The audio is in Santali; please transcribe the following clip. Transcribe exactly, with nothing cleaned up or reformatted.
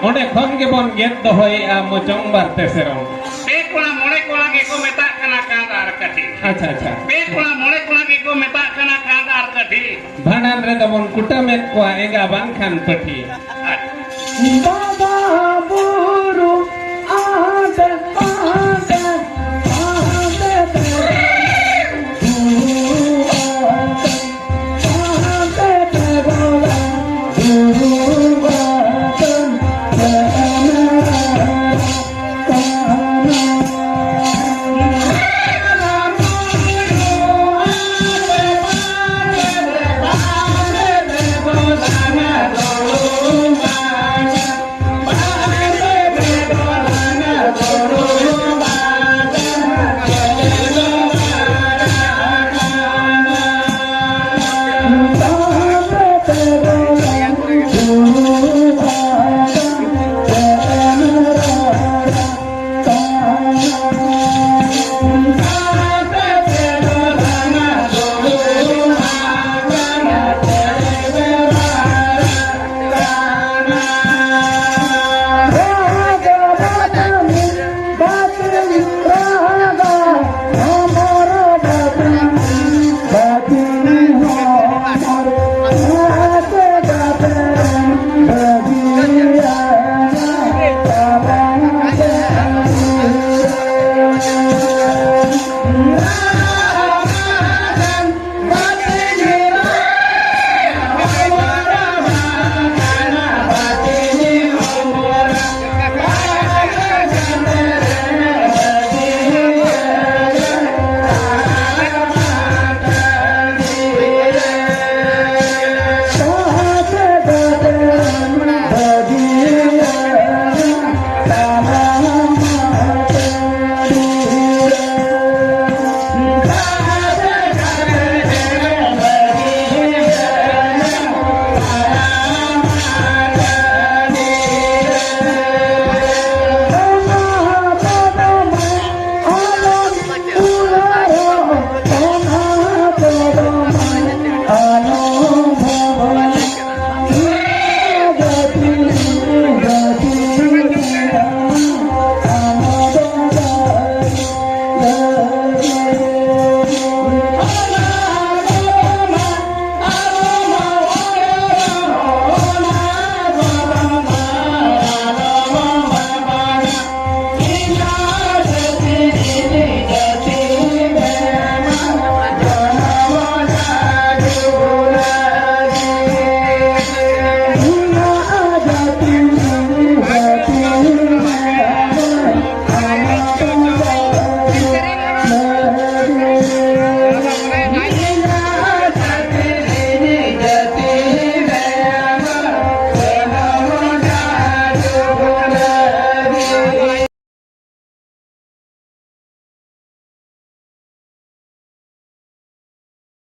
ᱚᱸᱰᱮ ᱠᱷᱚᱱ ᱜᱮᱵᱚᱱ ᱜᱮᱫ ᱫᱚᱦᱚᱭᱮᱜᱼᱟ ᱢᱚᱪᱚᱝ ᱵᱟᱨ ᱛᱮ ᱥᱮᱨᱚᱝ᱾ ᱯᱮ ᱠᱚᱲᱟ ᱢᱚᱬᱮ ᱠᱚᱲᱟ ᱜᱮᱠᱚ ᱢᱮᱛᱟᱜ ᱠᱟᱱᱟ ᱠᱟᱸᱫ ᱟᱨ ᱠᱟᱹᱴᱷᱤ᱾ ᱟᱪᱪᱷᱟ, ᱟᱪᱪᱷᱟ᱾ ᱯᱮ ᱠᱚᱲᱟ ᱢᱚᱬᱮ ᱠᱚᱲᱟ ᱜᱮᱠᱚ ᱢᱮᱛᱟᱜ ᱠᱟᱱᱟ ᱠᱟᱸᱫ ᱟᱨ ᱠᱟᱹᱴᱷᱤ᱾ ᱵᱷᱟᱸᱰᱟᱱ ᱨᱮᱫᱚ ᱵᱚᱱ ᱠᱩᱴᱟᱹᱢᱮᱫ ᱠᱚᱣᱟ ᱮᱸᱜᱟ ᱵᱟᱝᱠᱷᱟᱱ ᱯᱟᱹᱴᱷᱤ᱾ ᱟᱨ ᱱᱤᱛᱚᱜ